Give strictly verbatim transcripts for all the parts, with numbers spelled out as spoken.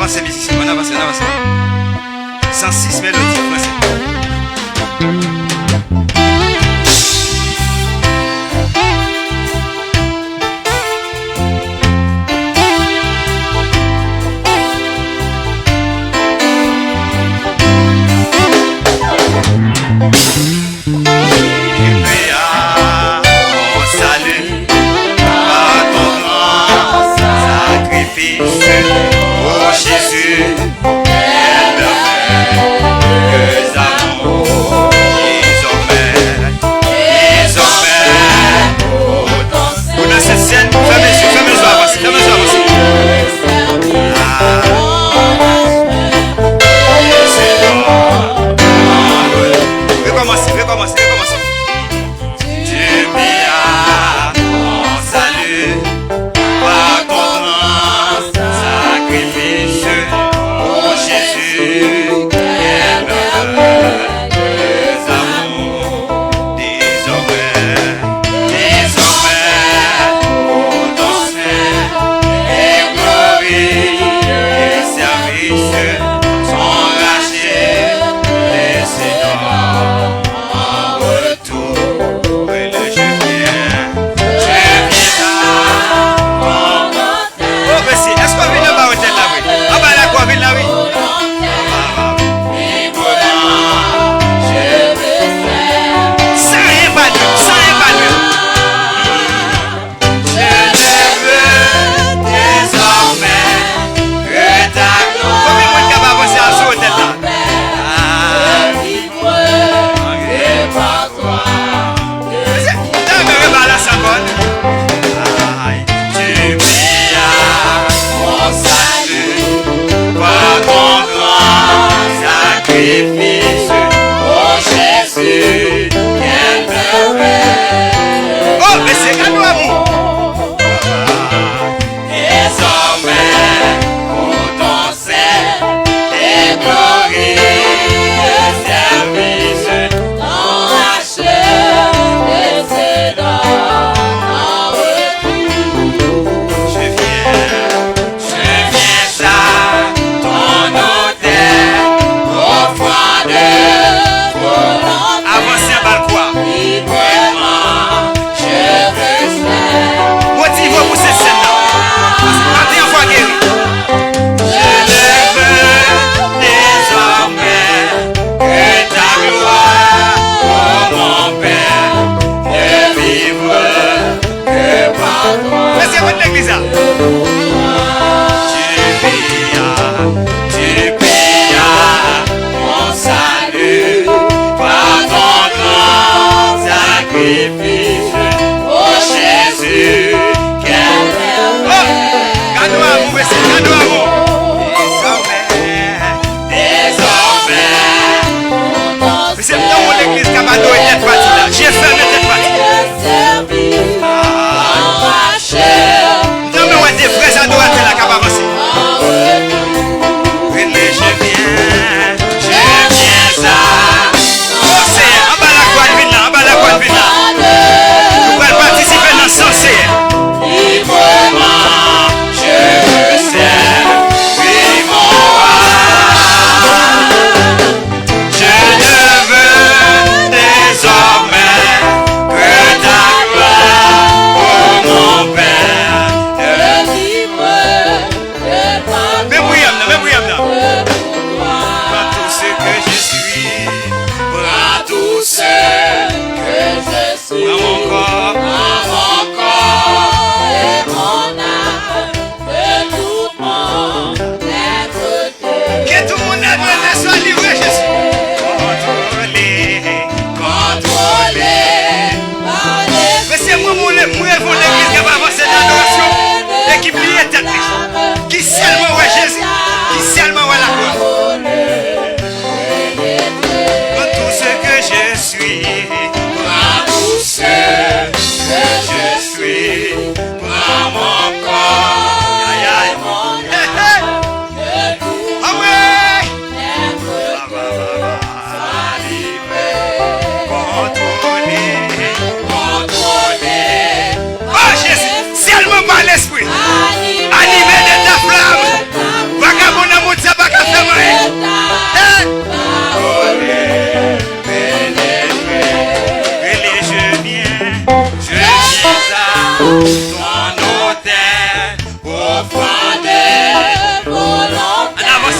Avanse mizisyen, ann avanse, ann avanse. San sis melodi fransè. Koupe a, on sali pa ton gran sakrifis, o Jezi, ke zamou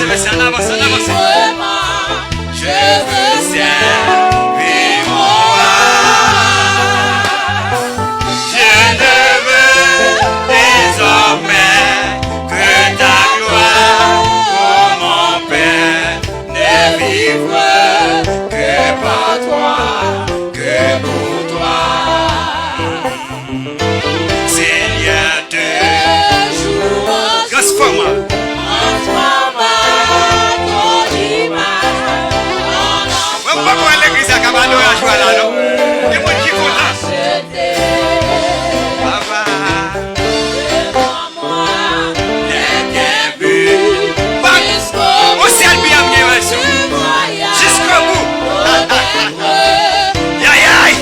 An avanse, an avanse. Je veux servir au roi. Je ne veux désormais que ta gloire, ô mon Père, ne vivre que par toi, que pour toi. Seigneur, transforme-moi. Mwen, m poko wè legliz la k ap adore a jwa la, non. Gen moun ki kontan. Papa. Yon sèl bi ap gen rezon. Jusqu'au bout. Yayay.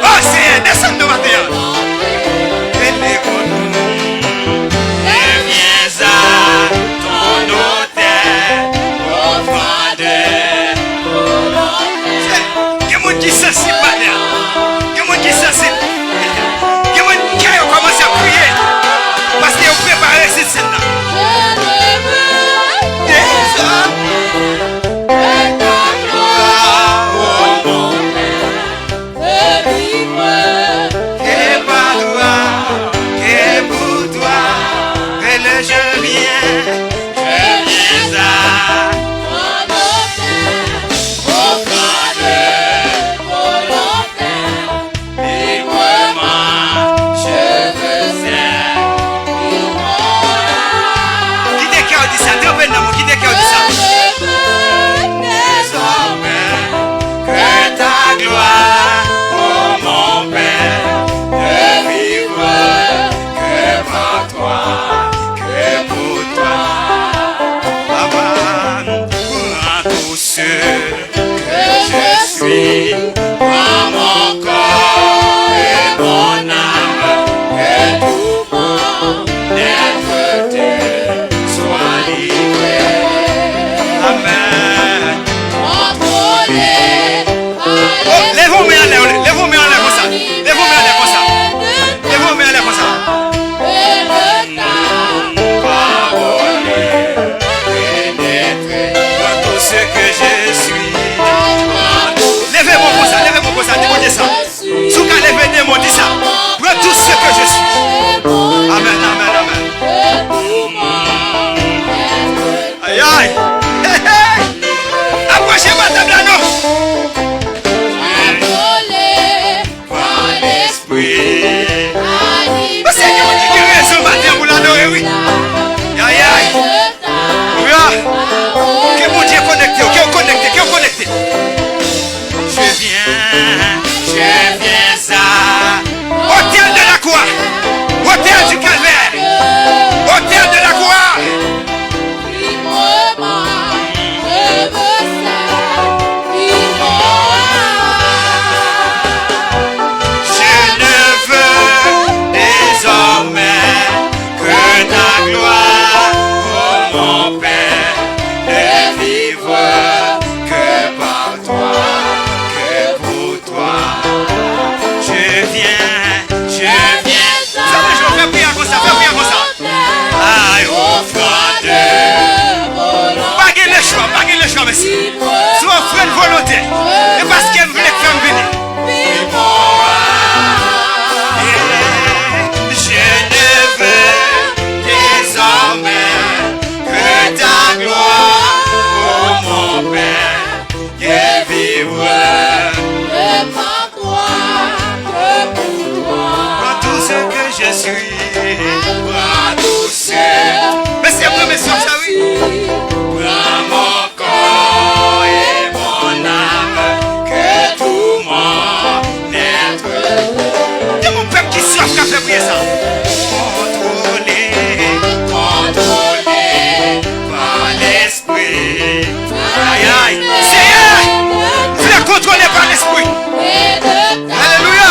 Oh, Senyè, desann nou maten an. Elevons-nous et viens à ton autel, offrant des Gen moun ki sansib maten an. Gen moun ki sansib. Gen moun kè yo kòmanse ap kriye. Paske yo prepare sit sèn nan. Deza. Que par toi, que pour toi, que le je viens, je viens à ton autel, offrant de volontaire, librement, je veux servir mon roi. Kite kè w di sa, tranpe nan mwen, kite kè w di sa. Je veux désormais que ta gloire, ô mon Père, ne vivre que par toi, que pour toi. Papa, prends tout ce que je suis, prends mon corps et mon âme, que tout mon être te soit livré. Amen. Oh, leve yon men anlè, leve yon men anlè konsa. Leve yon men anlè konsa. Leve yon men anlè konsa. Prends tout ce que je suis. Leve men w konsa, leve men w konsa, di Bondye sa. Si w ka leve de men w, di sa. Prends tout ce que je suis. Amen, amen, amen. Ay, ay. Hey, hey. Apwoche pa tab la non. Par l'esprit. Paske gen moun ki gen rezon maten pou l adore, wi. Yayay. Wi. Ke Bondye konekte w, ke w konekte, ke w konekte. Je viens, je viens à autel de la croix, autel du calvaire, autel de la croix. Je ne veux désormais que ta gloire, ô mon Père, ne vivre que par toi, que pour toi. Je viens, je viens. Fè mwen jwe, fè priyè konsa, fè priyè konsa. Ay, ofrann de volonte. Pa gen lechwa, pa gen lechwa, mesye. Se ofrann volonte. E paske m vle k fè m vini. Je ne veux désormais que ta gloire, ô mon Père, que vivre. Prends tout ce que je suis. Prends tout ce. Mesye, pran mesye sa, wi. Prends mon corps et mon âme, que tout mon être. Gen yon pèp ki swaf k ap fè priyè sa. Contrôlé, contrôlé par l'esprit. Ay, ay. Senyè, m vle kontwole pa lespri. Alelouya.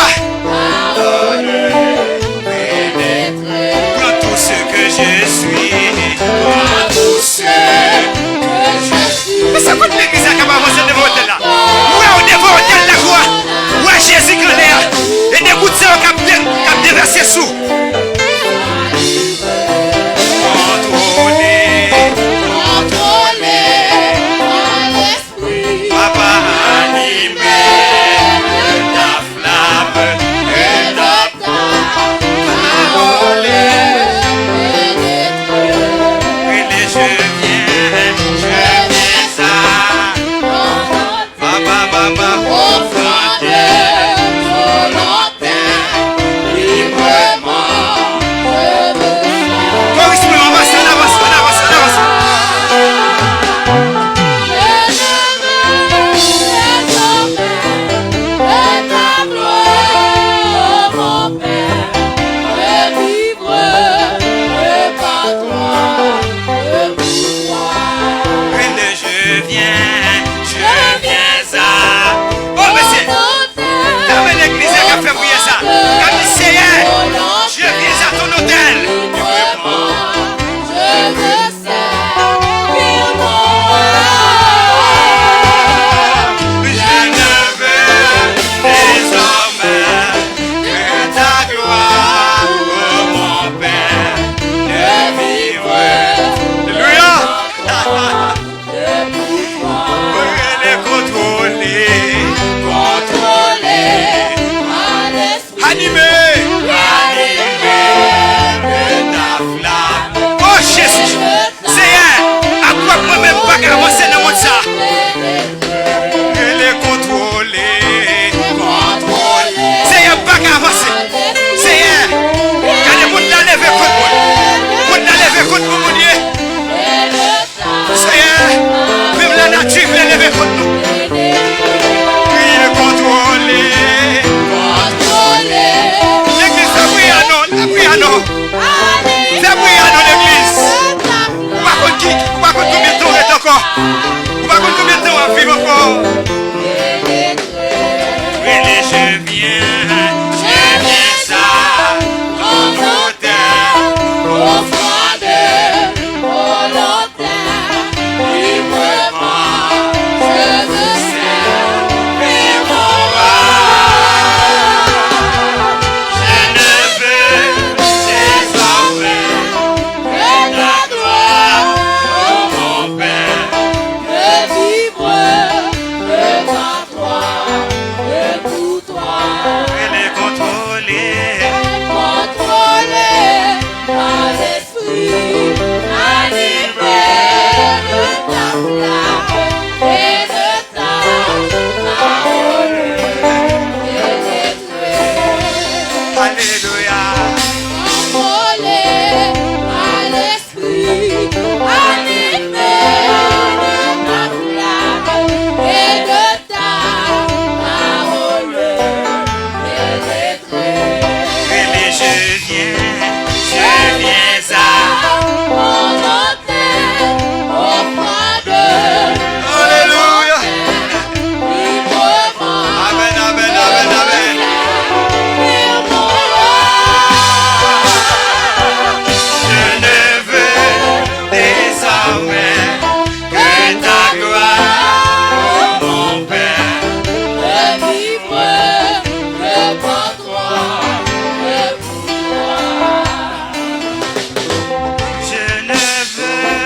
Seyè, akwè mwen menm pa ka avanse nan mond sa. Rele kontwole. Seyè, m pa ka avanse. Seyè, gade mond la leve kont mwen. Mond la leve kont mwen, Bondye. Seyè, menm lanati vle leve kont nou. Kriye kontwole. Legliz, fè priyè non, fè priyè non. Fè priyè non, legliz. Ou pa konn ki, ou pa konn konbyen tan w ret ankò. Ou pa konn konbyen tan w ap viv ankò. Rele, je viens, je viens à ton autel, au fond de mon autel, librement je me sers, et mon roi, je ne veux désormais que ta gloire, ô mon Père, que vivre devant toi, que pour toi. Rele kontwole. Contrôlé par l'Esprit, animé de ta flamme et de ta parole pénétré. Alelouya. Contrôlé par l'Esprit, animé de ta flamme et de ta parole pénétré. Rele, je viens, je viens à ton autel, au fond de mon autel. Alelouya. Amèn, amèn, amèn, amèn. Je ne veux désormais que ta gloire, ô mon Père, que vivre, que pour toi, que pour toi. Je ne veux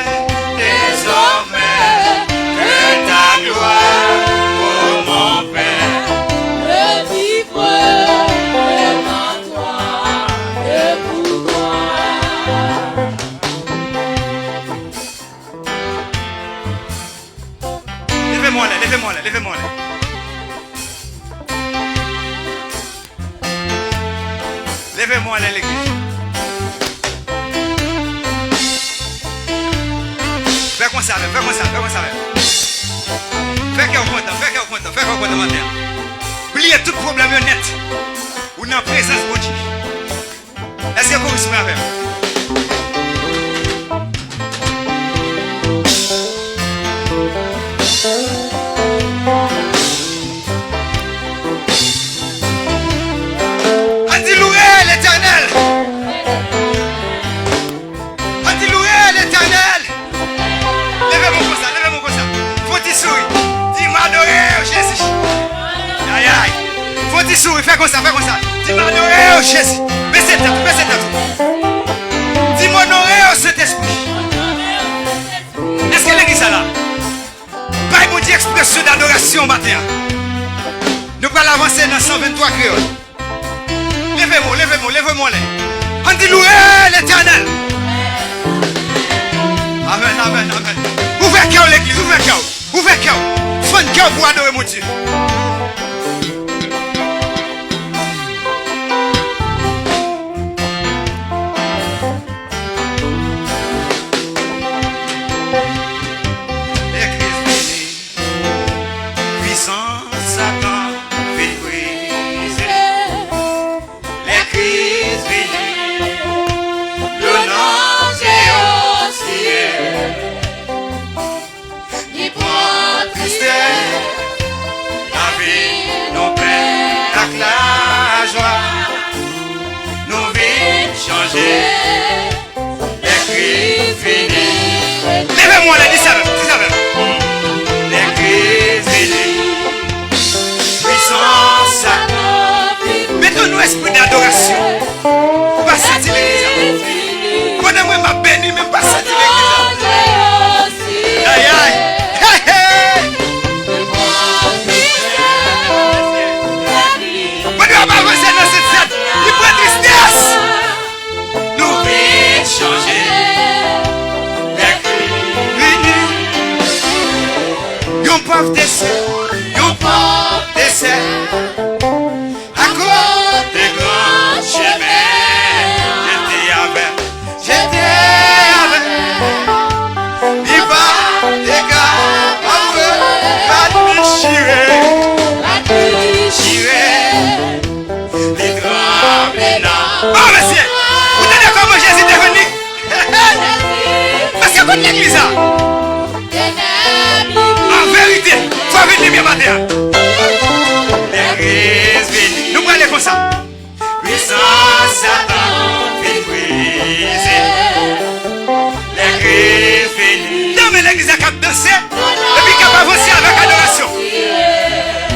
désormais que ta gloire, ô mon Père, que vivre, que pour toi, que pour toi. Leve men w anlè, leve men w anlè, leve men w anlè. Leve men w anlè, legliz. Fè konsa avè m, fè konsa, fè konsa avè m. Fè kè w kontan, fè kè w kontan, fè kè w kontan maten an. Bliye tout pwoblèm yo nèt. Ou nan prezans Bondye. Èske koris mwen avè m? Ann di louwe Letènèl! Ann di louwe Letènèl! Leve men w konsa, leve men w konsa. Fè yon ti souri. Di, "M adore w, Jezi." Ayay. Fè yon ti souri, fè konsa, fè konsa. Di, "M adore w, Jezi." Bese tèt ou, bese tèt ou. Di, "M onore w, Sentespri." Èske legliz la la? Bay Bondye ekspresyon dadorasyon maten an. Nou pral avanse nan san venntwa kreyòl. Leve men w, leve men w, leve men w anlè. Ann di louwe Letènèl. Amèn, amèn, amèn. Ouvè kè w, legliz, ouvè kè w. Ouvè kè w. Fann kè w pou adore Bondye. Legliz vini. Pwisans Satan fin brize. Legliz vini. Le nom de Jésus. Li pran tristès. Lavi nou plen ak lajwa. Nou vin chanje. Lè Kris vini. Leve men w anlè, di sa avè m, di sa avè m. Lè Kris vini. Pwisans sa. Mete yon espri dadorasyon. Ou pa santi legliz la. Pandan mwen m ap beni, men m pa santi legliz la. Ayay. Hey, hey. Bondye ap avanse nan sèt sèt. Li pran tristès. Nou vin chanje. Pòv desè, yon pòv desè. Akote gran chemen, je te avè, je te avè. Li pa te ka, pa vre, pa dechire, pa dechire. Li tranble nan. Oh, mesye! Ou tande kòman Jezi te jwenn li? Mesye, kote legliz la? An verite, fò vin limyè maten an. Legliz vini. Nou prale konsa. Pwisans Satan fin brize. Legliz vini. Nan men legliz la k ap danse, epi k ap avanse avèk adorasyon.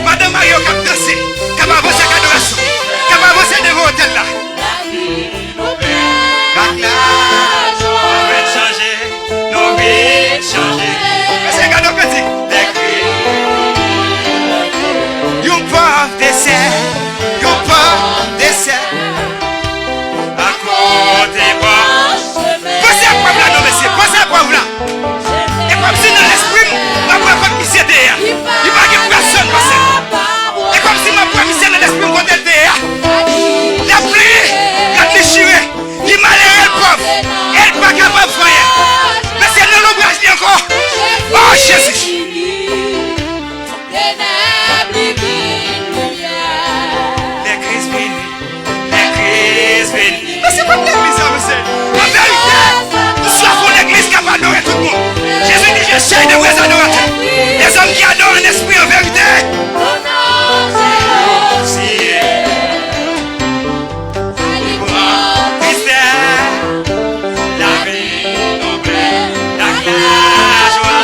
Madanm mari yo k ap danse, k ap avanse ak adorasyon, k ap avanse devan otèl la. Ak laj, nou vin chanje, nou vin chanje. Mesye, gade yon kantik. Yon pòv desè, yon pòv desè. Akote pòv. Panse ak pòv la non, mesye, panse ak pòv la. E kòmsi nan lespri m, m ap wè kot misye te ye a. Li pa gen pèsonn pase. E kòmsi m ap wè misye nan lespri m kote l te ye a. L ap plenyen, l ap dechire. Li malere, l pòv. E l pa kapab fè anyen. Mesye, nan lonbraj li ankò. Oh, Jezi. Legliz vini. Legliz vini. Mesye, kot legliz la, mesye? An verite, m swaf yon legliz k ap adore tout moun. Jezi di, je cherche de vrais adorateurs, des hommes qui adorent en esprit, en vérité. Li pran tristè, lavi nou plen ak lajwa.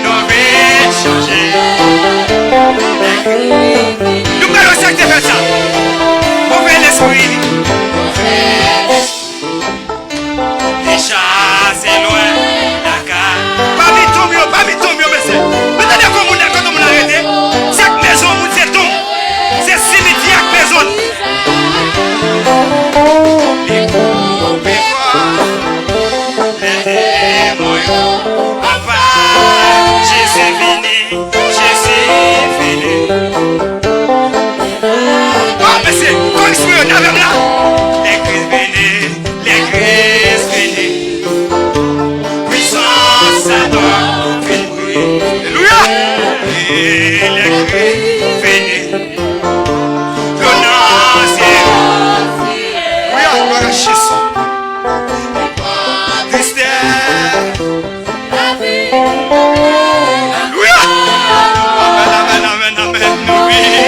Nou vin chanje. Nou pral wè sa k te fè sa. Move lespri. Li chase lwen lakay. Pami tonm yo, pami tonm yo, mesye. Nou tande kon moun, kote moun arete? Chak mezon moun se tonm. Se simityè ak mezon. Li koupe kò. Lè demon yo anba, Jezi vini, Jezi vini. Oh, mesye, kò eksprime yo, n avè m la. Legliz vini, legliz vini. Pwisans Satan fin brize. Alelouya! E legliz vini. Glwa nan sye yo. Alelouya, glwa a Jezi. Tristè. Alelouya. Amèn, amèn, amèn, amèn. Nou vini.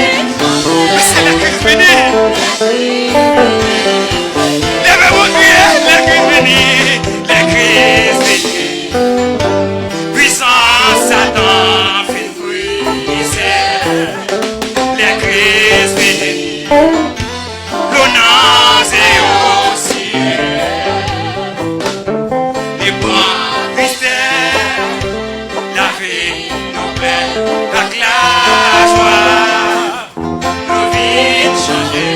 Mesye, legliz vini. Leve men w, kriye, legliz vini. Legliz vini. Pwisans Satan fin brize. Legliz vini. Glwa nan sye yo. Li pran tristè, lavi nou plen ak lajwa. Nou vin chanje.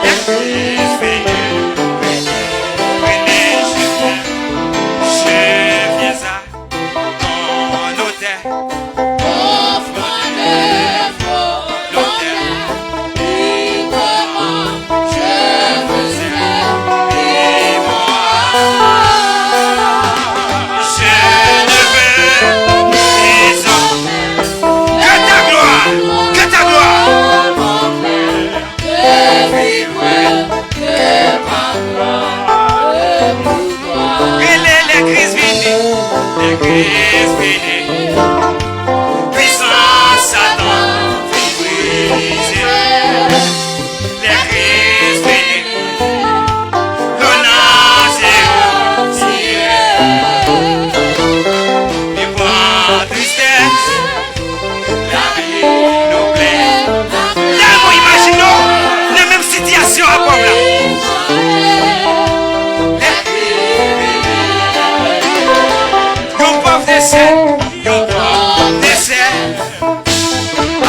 Legliz vini, vini chanje. Chanje sa. Mon otè, mon frè, mon otè, librement, je veux servir mon roi. Je ne veux rien d'autre que ta gloire, que ta gloire. Rele legliz vini, legliz vini. Pwisans Satan fin brize. Legliz vini. Glwa nan sye yo. Li pran tristès. Lavi nou plen. Lè nou imajine w nan menm sitiyasyon a pòv la. Yon pòv desè, yon pòv desè.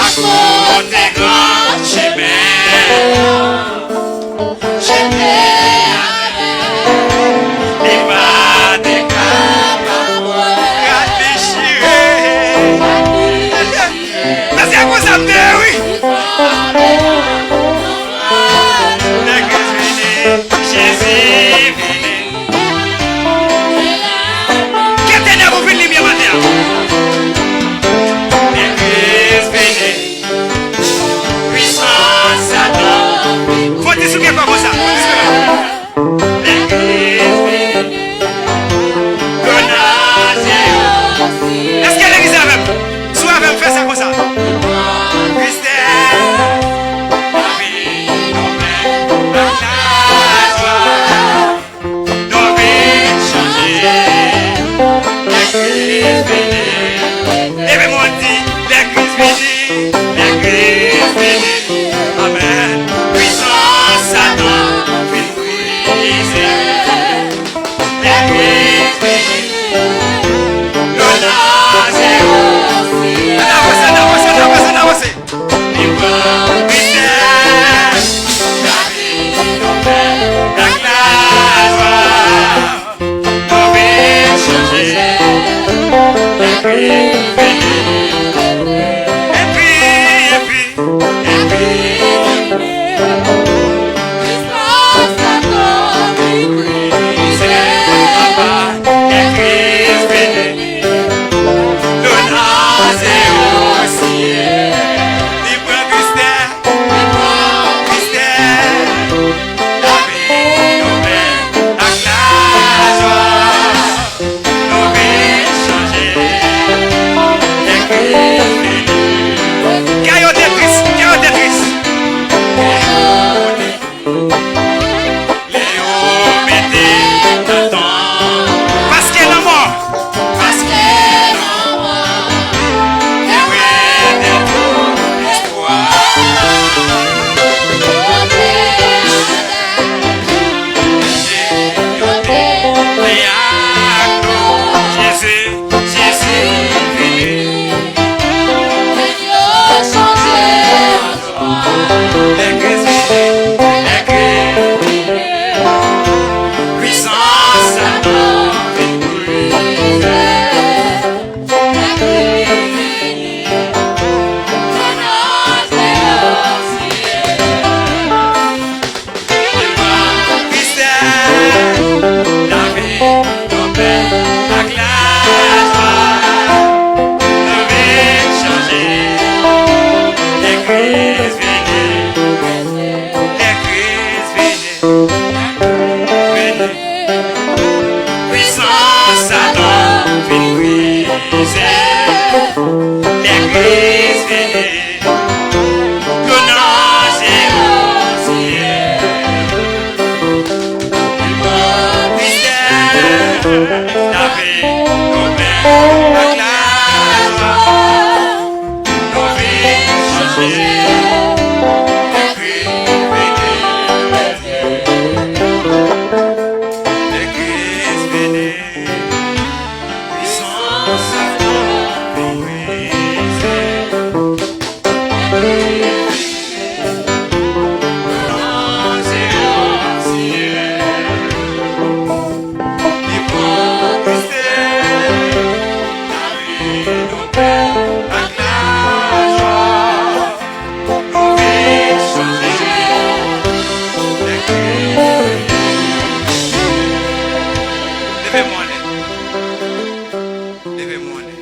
Akote gran chemen. Chemen a li pa te kapab. Rad li chire. Ann avanse, ann avanse, ann avanse, ann avanse. Li pran Kristè, lavi, lonè ak lajwa. Tout vin chanje lè Kris vini. Epi, epi, epi, epi, Kris Satan vin brize anba lè Kris vini. Lonè se o syèl. Li pran Kristè, li pran Kristè. Lavi, lonè ak lajwa. Nou vin chanje lè Kris vini. Kè yo te tris, kè yo te tris. Lè yo mete nan tonm. Paske lanmò. Paske lanmò te mete tout espwa. Jezi, Jezi vini. Legliz vini, legliz vini. Pwisans Satan vin brize. Legliz vini. Kristè, lavi, lonè ak lajwa. Nou vin chanje. Legliz vini, legliz vini, vini. Pwisans Satan vin brize. Legliz vini. Lonè se o syèl. Li pran Kristè, lavi, lonè ak lajwa. Nou vin chanje. Legliz vini. Legliz vini. Pwisans Satan vin brize. Leve men w anlè. Leve men w anlè.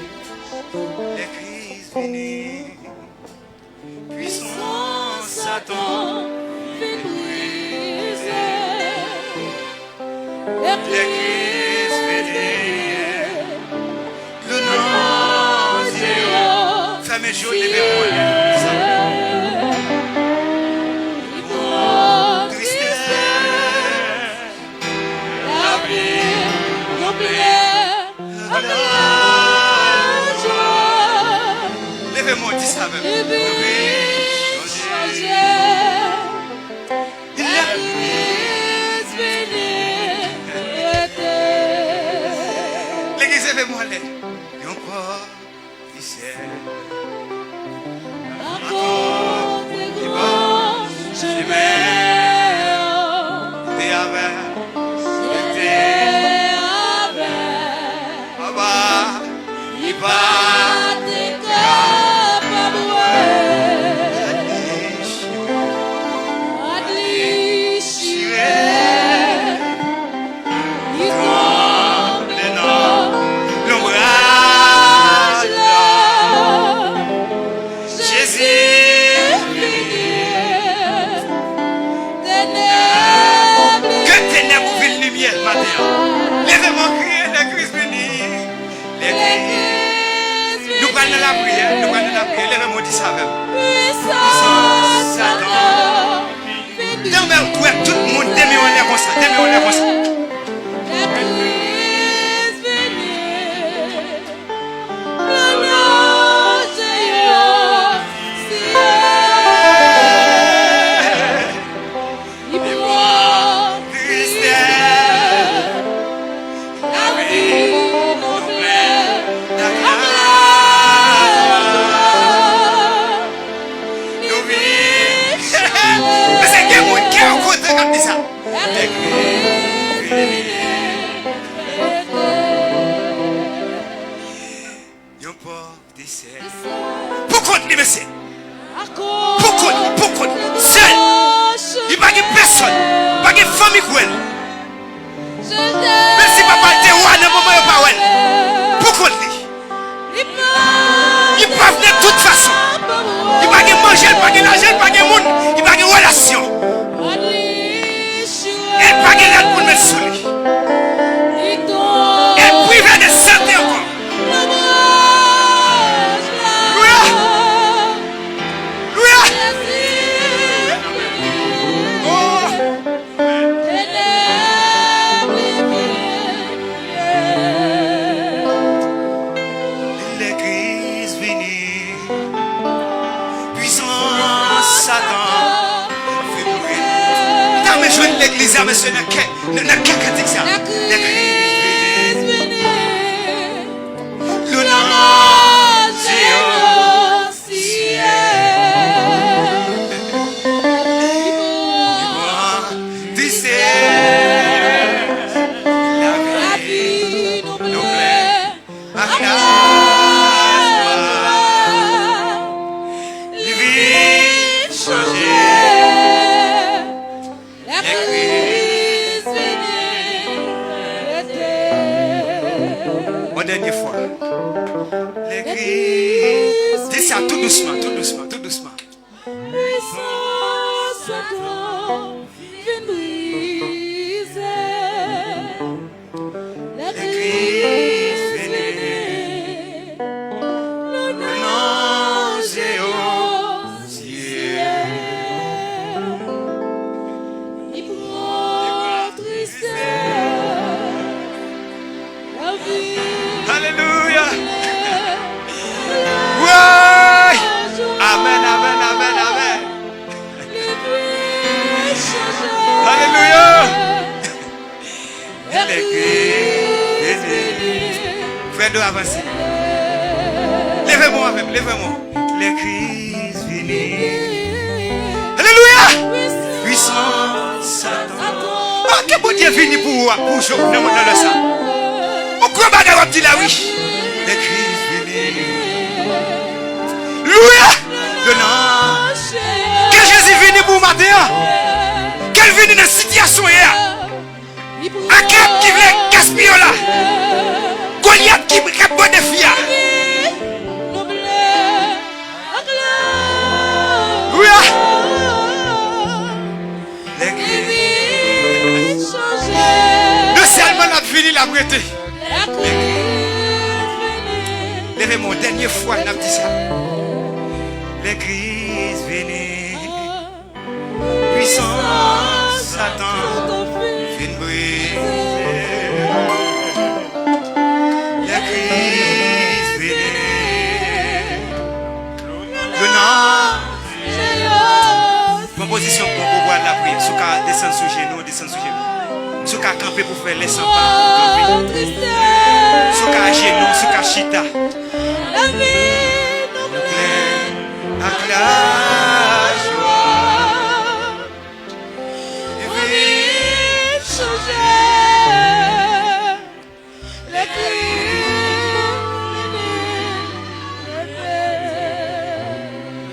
Legliz vini. Pwisans Satan vin brize. Legliz vini. Lonè se o. Fèmen je w, leve men w anlè. Tristès. Lavi konplè ak lajwa. Leve men w, di sa avè m. Legliz chanje. Legliz vini rete. Legliz, leve men w anlè. Yon kò ki sèl. Akote gran chemen an, te avè, te avè. Papa, li pa te kapab wè. Gad li chire. Gad li chire. Li tonbe nan lonbraj la. Jezi vini. Tenèb li. Ke tenèb ou vin limyè maten an. Leve men w kriye, Legliz vini. Legliz vini. Nou pral nan lapriyè, nou pral nan lapriyè. Leve men w di sa avè m. Pwisans Satan. Demen w kwè tout moun, demen w anlè konsa, demen w anlè konsa. Legliz vini, anonse yo, Senyè. Li pran tristès, lavi Pou kont li, mesye. Pou kont li, pou kont li. Sèl. Li pa gen pèsòn. Pa gen fanmi k wè l. Menm si papa l te wa nan moman yo pa wè l. Pou kont li. Li pa vle tout fason. Li pa gen manje, li pa gen lajan, li pa gen moun, li pa gen relasyon. E l pa gen rad pou l met sou li. E l prive de sante ankò. Louya! Louya! Oh! Lè Kris vini, pwisans Satan fin mouri. M ta renmen jwenn legliz la, mesye, nan kè, nan, nan kè kantik sa. Lè Kris vini, le nan Senyè. Tristès, lavi nou plen ak lajwa. Li vin chanje. Lè Kris vini, rete. Yon dènye fwa. Lè Kris. Di sa tou dousman, tou dousman, tou dousman. Pwisans Satan fin brize. Lè Kris vini, le nan Senyè. Li pran tristès. Alelouya. Woy. Amèn, amèn, amèn, amèn. Alelouya. Lè Kris vini. Frè Do, avanse. Leve men w avè m, leve men w. Lè Kris vini. Alelouya! Pwisans Satan. Ah, ke Bondye vini pou ou, pou w jwe nan, nan lè sa. Yon gwo bagay w ap di la, wi. Lè Kris vini. Louya! Yo nan. Ke Jezi vini pou w maten an. Ke l vini nan sitiyasyon w ye a. Akab ki vle gaspiye w la. Golyat ki, k ap bòde fi a. Wi. Lè Kris. Non sèlman l ap vini, l ap rete. Leve men w, dènye fwa n ap di sa. Lè Kris vini. Pwisans Satan fin brize. Lè Kris vini. Yo nan. Pran pozisyon pou w, pou w al lapriyè. Si w ka desann sou jenou, desann sou jenou. Si w ka kanpe pou fè lè san pa kanpe. Si w ka ajenou, si w ka chita. Lavi nou plen ak lajwa. Li vin chanje. Lè Kris vini.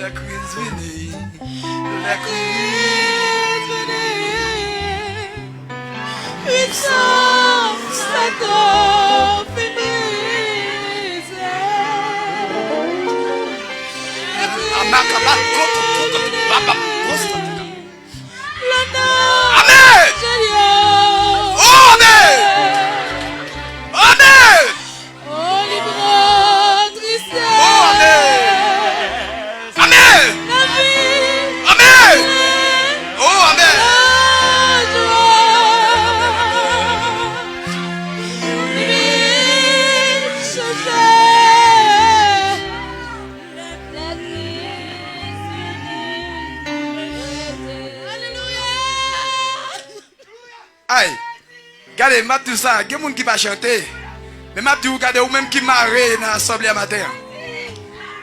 Lè Kris vini. Lè Kris vini. Pwisans Satan fin brize. Amaka ba koto koto ba ba kosto. Amèn. Oh, amèn. Amèn. Oh, amèn. Amèn. Amèn. Oh, amèn. Ay, gade, m ap di w sa, gen moun ki pa chante. Men m ap di w, gade, ou menm ki mare nan asanble a maten an.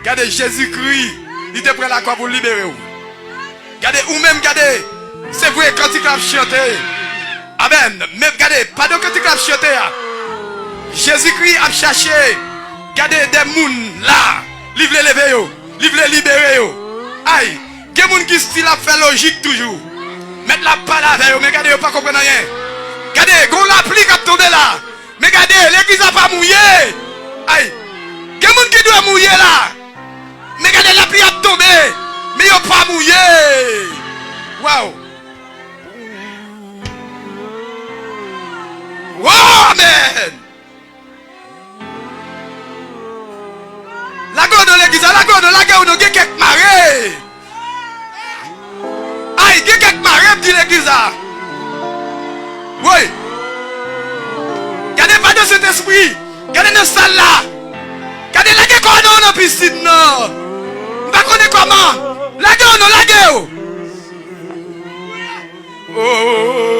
Gade, Jezikri, li te pran lakwa pou libere w. Gade, ou menm, gade, se vre, kantik la ap chante. Amèn. Men gade, pandan kantik la ap chante a, Jezikri ap chache, gade, de moun la. Li vle leve yo. Li vle libere yo. Ay, gen moun ki still ap fè lojik toujou. Mèt la ap pale avè yo, men gade, yo pa konprann anyen. Gade, gon lapli k ap tonbe la. Men gade, legliz la pa mouye. Ay, gen moun ki dwe mouye la. Men gade, lapli ap tonbe, men yo pa mouye. Waw. Waw, amèn. Lage yo nan legliz la, lage yo nan, lage yo nan, gen kèk mare. Ay, gen kèk mare, m di legliz la. Woy. Gade, pa de Sentespri. Gade nan sal la. Gade, lage kò nou nan pisin nan. M pa konnen kòman. Lage yo nan, lage yo. Oh.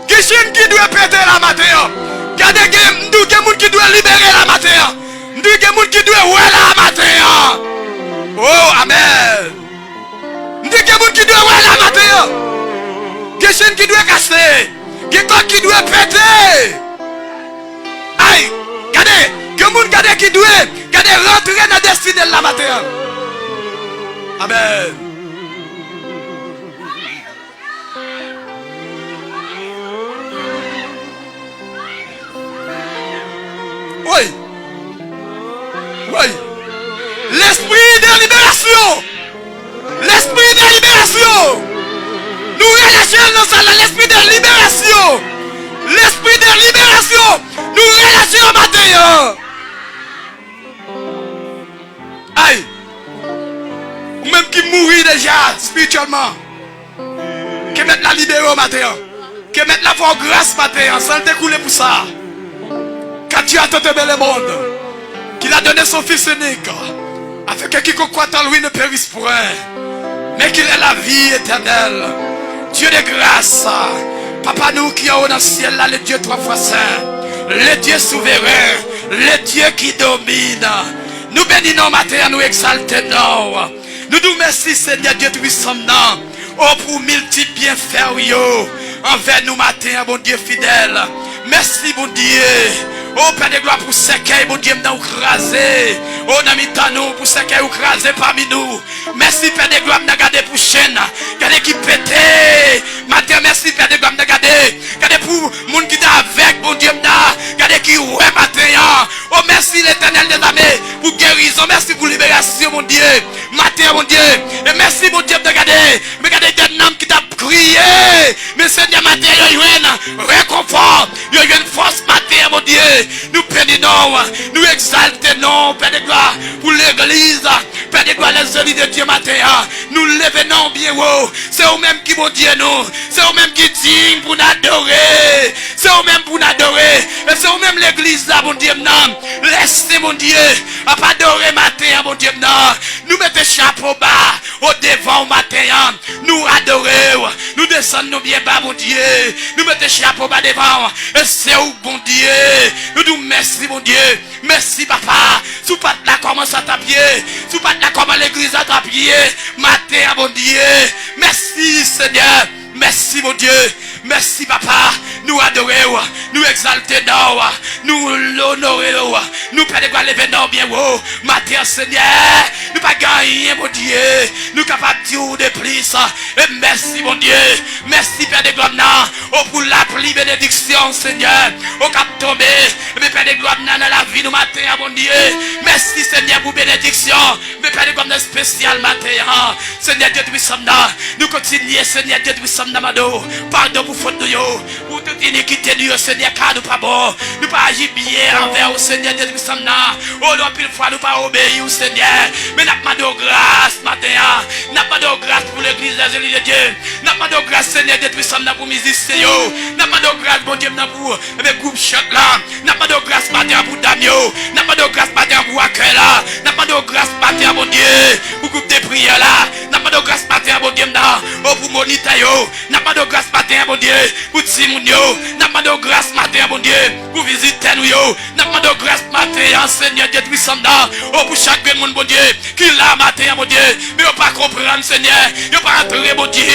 Ki chenn ki dwe pete la maten an? Gade, gen, m di w gen moun ki dwe libere la maten an. M di gen moun ki dwe wè la maten an. Oh, amèn. M di gen moun ki dwe wè la maten an. Gen chenn ki dwe kase. Gen kòd ki dwe pete. Ay, gade, gen moun gade ki dwe, gade rantre nan destine l la maten an. Amèn. Woy. Woy. Lespri de liberasyon. Lespri de liberasyon. Nou relâche l nan sal la. Lespri de liberasyon. Lespri de liberasyon. Nou relâche l maten an. Ay. Ou menm ki mouri deja espirityèlman. Ke Mèt la libere w maten an. Ke Mèt la fè w gras maten an, san l te koule pou sa. Car Dieu a tant aimé le monde, qu'il a donné son Fils unique, afin que quiconque croit en lui ne périsse point, mais qu'il ait la vie éternelle. Dieu de grâce, Papa nou ki anwo nan syèl la, le Dieu trois fois saint, le Dieu souverain, le Dieu qui domine. Nou beni non w maten an, nou egzalte non w. Nou di w mèsi, Senyè Dye Toupisan nan. O, pou miltip byenfè w yo anvè nou maten an, Bondye fidèl. Mèsi, Bondye. O, Pè de glwa, pou sèkèy, Bondye m nan, ou kraze. O, nan mitan nou, pou sèkèy ou kraze pami nou. Mèsi, Pè de glwa, m nan, gade pou chenn. Gade ki pete. Maten an, mèsi, Pè de glwa, m nan, gade. Gade pou moun ki te avèg, Bondye m nan. Gade ki wè maten an. O, mèsi, Letènèl dèzame, pou gerizon. Mèsi pou liberasyon, Bondye. Maten an, Bondye. E mèsi, Bondye, m te gade. Men gade de nanm ki t ap kriye. Men, Senyè, maten an, yo jwenn rekonfò. Yo jwenn fòs maten an, Bondye. Nou beni non w. Nou egzalte non w, Pè de glwa, pou legliz. Pè de glwa, les élus de Dieu maten an. Nou leve non w byen wo. Se ou menm ki Bondye nou. Se ou menm ki diy pou n adore. Se ou menm pou n adore. E se ou menm legliz la, Bondye m nan. Lèse, Bondye, ap adore maten an, Bondye m nan. Nou mete chapo ba o devan w maten an. Nou adore w. Nou desann nou byen ba, Bondye. Nou mete chapo ba devan w. E se ou, Bondye. Nou di w mèsi, Bondye. Mèsi, Papa. Si w pa t la, kòman sa t ap ye? Si w pa t la, kòman legliz la t ap ye? Maten an, Bondye. Mèsi, Senyè. Mèsi, Bondye. Mèsi, Papa. Nou adore w. Nou egzalte non w. Nou onore w. Nou, Pè de glwa, leve non w byen wo. Maten an, Senyè, nou pa gen anyen, Bondye, nou kapab di w de plis. E mèsi, Bondye. Mèsi, Pè de glwa m nan. O, pou lapli benediksyon, Senyè. O, k ap tonbe. Ebyen, Pè de glwa m nan, nan lavi nou maten an, Bondye. Mèsi, Senyè, pou benediksyon. Men, Pè de glwa m nan, espesyal maten an. Senyè Dye Toupisan m nan, nou kontinye, Senyè Dye Toupisan m nan, mande w padon pou fòt nou yo, pou tout inikite nou yo, Senyè, ka nou pa bon. Nou pa aji byen anvè w, Senyè Dye Toupisan m nan. O, anpil fwa nou pa obeyi w, Senyè. Men n ap mande w gras maten an. N ap mande w gras pou legliz Les Élus de Dieu. N ap mande w gras, Senyè Dye Toupisan m nan, pou mizisyen yo. N ap mande w gras, Bondye m nan, pou, ebyen, gwoup chant la. N ap mande w gras maten an pou dam yo. N ap mande w gras maten an pou akèy la. N ap mande w gras maten an, Bondye, pou gwoup de priyè la. N ap mande w gras maten an, Bondye m nan, o, pou monitè yo. N ap mande w gras maten an, Bondye, pou timoun yo. N ap mande w gras maten an, Bondye, pou vizitè nou yo. N ap mande w gras maten an, Senyè Dye Toupisan m nan, o, pou chak grenn moun, Bondye, ki la maten an, Bondye, men yo pa konprann, Senyè. Yo pa antre, Bondye,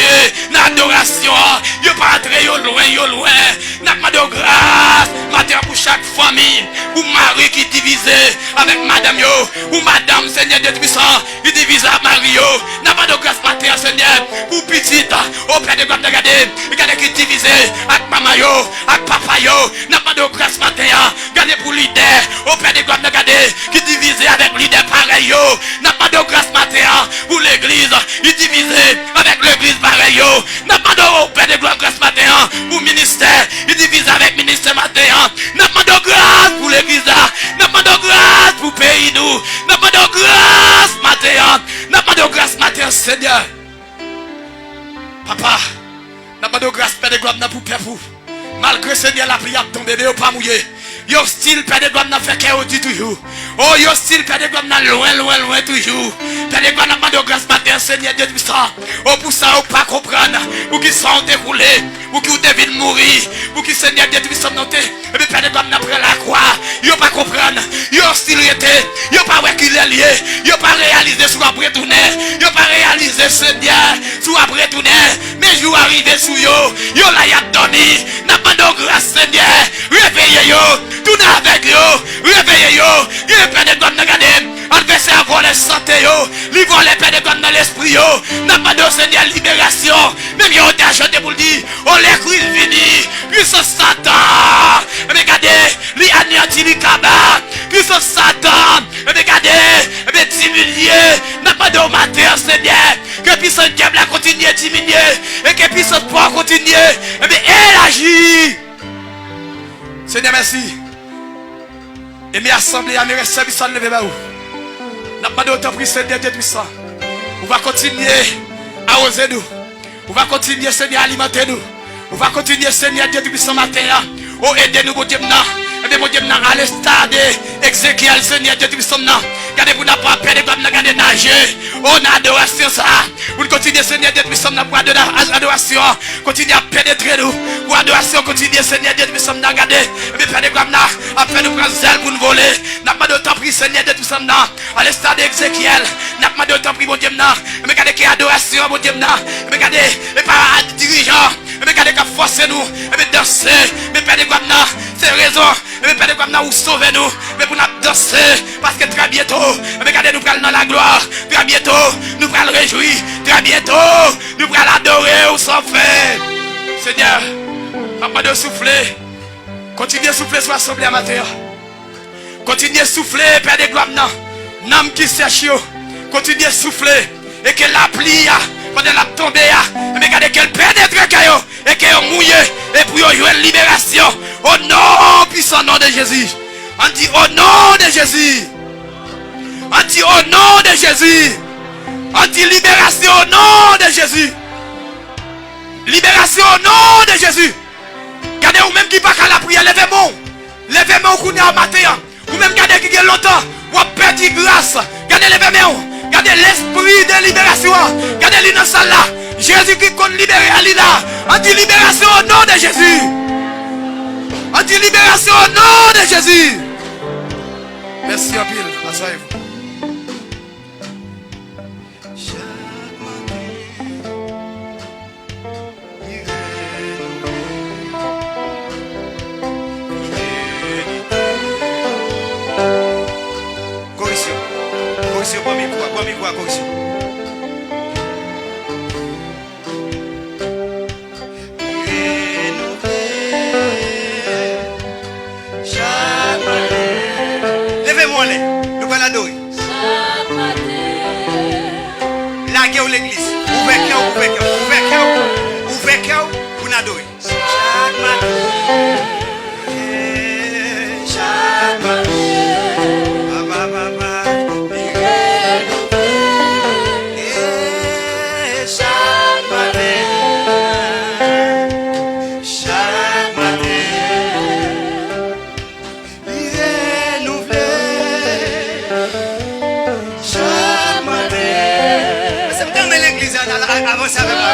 nan adorasyon an. Yo pa antre, yo lwen, yo lwen. N ap mande Mande w gras maten an pou chak fanmi, pou mari ki divize avèk madanm yo, pou madanm, Senyè Dye Toupisan, ki divize ak mari yo. N ap mande w gras maten an, Senyè, pou pitit, o Pè de glwa, n ap gade, gade ki divize ak manman yo, ak papa yo. N ap mande w gras maten an, gade pou lidè, o Pè de glwa, n ap gade, ki divize avèk lidè parèy yo. N ap mande w gras maten an pou legliz, ki divize avèk legliz parèy yo. N ap mande w, Pè de glwa, gras maten an pou ministè, ki divize avèk ministè maten an. N ap mande w gras pou legliz la. N ap mande w gras pou peyi nou. N ap mande w gras maten an. N ap mande w gras maten an, Senyè. Papa, n ap mande w gras, Pè de glwa, nan pou pèp ou. Malgre, Senyè, lapli ap tonbe, men yo pa mouye. Yo still, Pè de glwa, nan fè kè yo di toujou. O, yo still, Pè de glwa, nan lwen, lwen, lwen toujou. Pè de glwa, n ap mande w gras maten an, Senyè Dye Toupisan. O, pou sa yo pa konprann, pou ki san w te koule, pou ki w te vin mouri, pou ki, Senyè Dye Toupisan, nan te, ebyen, Pè de glwa, nan pran lakwa. Yo pa konprann. Yo still rete. Yo pa wè kilè l ye. Yo pa reyalize si w ap retounen. Yo pa reyalize, Senyè, si w ap retounen. Men jou a rive sou yo. Yo la, y ap dòmi. N ap mande w gras, Senyè. Reveye yo. Tounen avèk yo. Reveye yo. Gen Pè de glwa, nan gade. Advèsè a vòlè sante yo. Li vòlè, Pè de glwa, nan lespri yo. N ap mande w, Senyè, liberasyon. Menm jan w te chante pou l di, o, lè Kris vini, pisans Satan, ebyen, gade, li aneyanti, li kaba. Pisans Satan, ebyen, gade, ebyen, diminye. N ap mande w maten an, Senyè, ke pisans dyab la kontinye diminye, e ke pisans pò kontinye, ebyen, elaji. Senyè, mèsi. E men asanble a, men rès sèvis la, n leve ba ou. N ap mande w, tanpri, Senyè Dye Toupisan, ou va kontinye awoze nou. Ou va kontinye, Senyè, alimante nou. Ou va kontinye, Senyè Dye Toupisan, maten an. O, ede nou, Bondye m nan. Ebyen, Bondye m nan, alesta de Ezekyèl, Senyè Dye Toupisan m nan. Gade pou n ap pè de glwa m nan, gade naje. O, nan adorasyon sa a. Pou n kontinye, Senyè Dye Toupisan m nan, pou adora-, adorasyon an kontinye ap penetre nou. Pou adorasyon kontinye, Senyè Dye Toupisan m nan, gade. Ebyen, Pè de glwa m nan ap fè nou pran zèl pou n vole. N ap mande w, tanpri, Senyè Dye Toupisan m nan, alesta de Ezekyèl. N ap mande w, tanpri, Bondye m nan. Ebyen, gade ke adorasyon an, Bondye m nan. Ebyen, gade, e pa dirijan. Ebyen, gade k ap fòse nou. Ebyen, danse. Ebyen, Pè de glwa m nan, se rezon. Ebyen, Pè de glwa m nan, ou sove nou. Ebyen, pou n ap danse. Paske trè byento, ebyen, gade, nou pral nan laglwa. Trè byento, nou pral rejwi. Trè byento, nou pral adore w san fen. Senyè, m ap mande w soufle. Kontinye soufle sou asanble a maten an. Kontinye soufle, Pè de glwa m nan. Nanm ki sèch yo, kontinye soufle. E ke lapli a, pandan l ap tonbe a, ebyen, gade ke l penetre kè yo, e ke yo mouye, e pou yo jwenn liberasyon. O non, pwisan non de Jezi. Ann di, o non de Jezi. Ann di, o non de Jezi. Ann di, liberasyon o non de Jezi. Liberasyon o non de Jezi. Gade, ou menm ki pa ka lapriyè, leve men w. Leve men w kounye a maten an. Ou menm, gade, ki gen lontan w ap pèdi gras. Gade, leve men w. Gade lespri de liberasyon an. Gade li nan sal la. Jezikri konn libere, li la. Ann di, liberasyon o non de Jezi. Ann di, liberasyon o non de Jezi. Mèsi anpil. Aswayevou. Chak maten, li renouvle, li renouvle. Koreksyon. Koreksyon, pran mikwo a, pran mikwo a, koreksyon. Li renouvle chak maten. Leve men w anlè. Nou pral adore. Chak maten. Lage w legliz. Ouvè kè w, ouvè kè w, ouvè kè w. Ouvè kè w pou n adore. Chak maten. Chak maten. Papa, papa, li renouvle. Chak maten. Chak maten. Li renouvle. Chak maten. Mesye, m ta renmen legliz la, la, la, avanse avè mwen.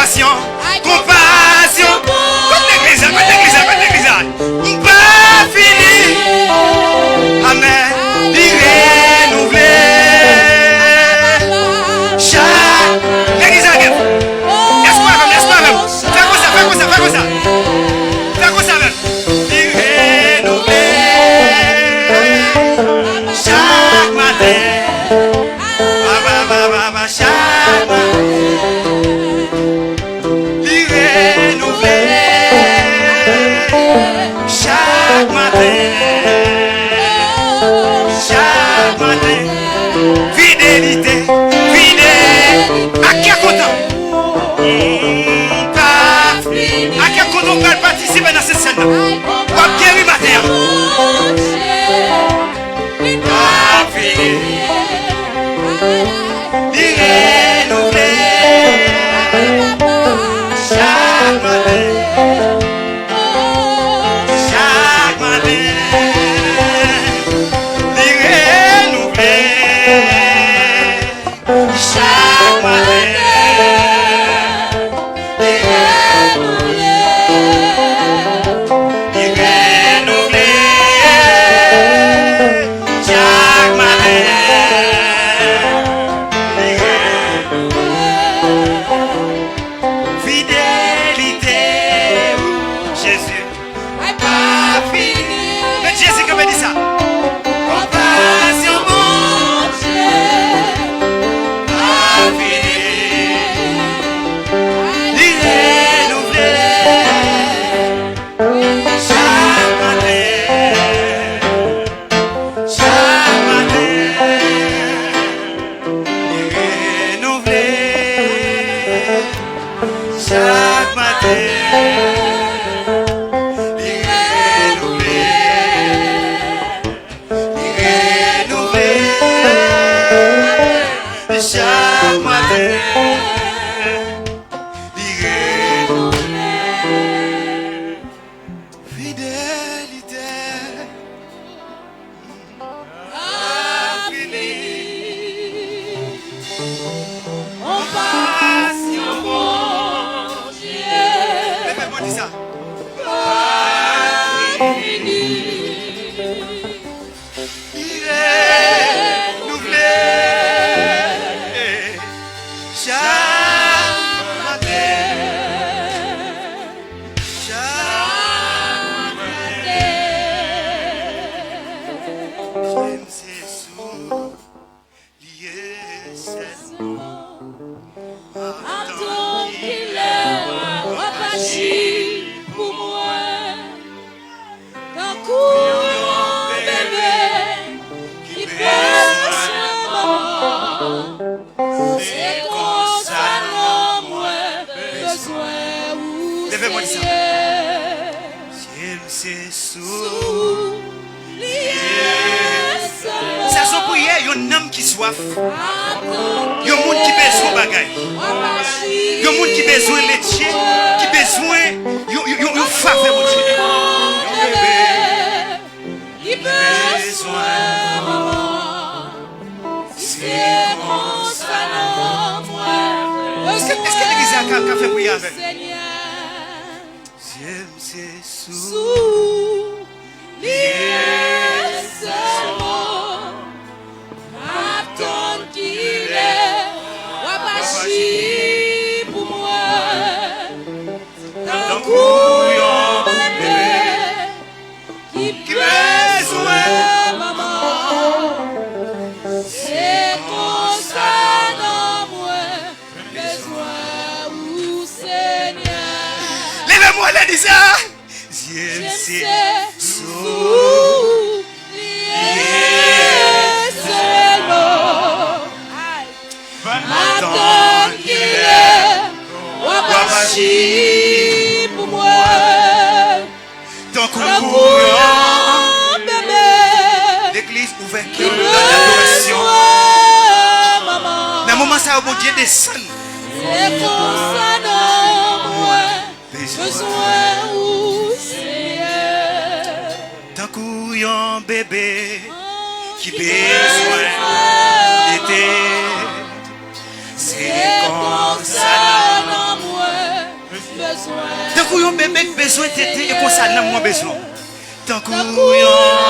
Konpasyon, konpasyon. Kot legliz la? Kot legliz la? Kot legliz la? M pa fini. Amèn. Li renouvle. Chak. Legliz la gen. Espwa avè m, espwa avè m. Fè konsa, fè konsa, fè konsa. Fè konsa avè m. Li renouvle. Chak maten. Ba, ba, ba, ba, ba, chak maten. Li renouvle chak maten, chak maten. Fidelite, fidèl. Ak kè kontan. Ak kè kontan, w pral patisipe nan Sent Sèn nan. W ap geri maten an. Li pa fini. Li renouvle. Chak maten. Chak maten. Li renouvle. Chak maten. Li renouvle. Li renouvle. Chak maten. Li renouvle. Fidelite ou, Jezi. Ay, pa fini. Met Jezi kanpe, di sa. Konpasyon Bondye pa fini. Li renouvle chak maten. Chak maten. Li renouvle chak maten. Li renouvle, li renouvle chak maten. Li renouvle. Fidelite pa fini. Konpasyon Bondye. Leve men w, di sa. Pa fini. Li renouvle chak maten. Chak maten. Jem se sou li ye sèlman. M ap tann kilè w ap aji pou mwen. Tankou yon bebe ki bezwen manman. Se konsa nanm mwen bezwen ou, Senyè. Leve men w, di sa. Zye m se sou li ye sèlman. Sa se yon priyè yon nanm ki swaf. Yon moun ki bezwen bagay. Yon moun ki bezwen letye, ki bezwen yon, yon, yon, yon favè Bondye. Yon bebe ki bezwen manman. Se konsa nanm mwen. Èske, èske legliz la ka, ka fè priyè avè m? Senyè. Zye m se sou li ye sèlman. M ap tann kilè w ap aji pou mwen. Tankou yon bebe ki bezwen manman. Se konsa nanm mwen bezwen ou, Senyè. Leve men w, di sa. Zye m se sou li ye sèlman. M ap tann kilè w ap aji pou mwen. Tankou yon bebe. Legliz, ouvè kè nou nan adorasyon. Nan moman sa yo, Bondye desann. Se konsa nanm mwen bezwen ou, Senyè. Tankou yon bebe ki bezwen tete. Se konsa nanm mwen Tankou yon bebe k bezwen tete, e konsa nanm mwen bezwen w. Tankou yon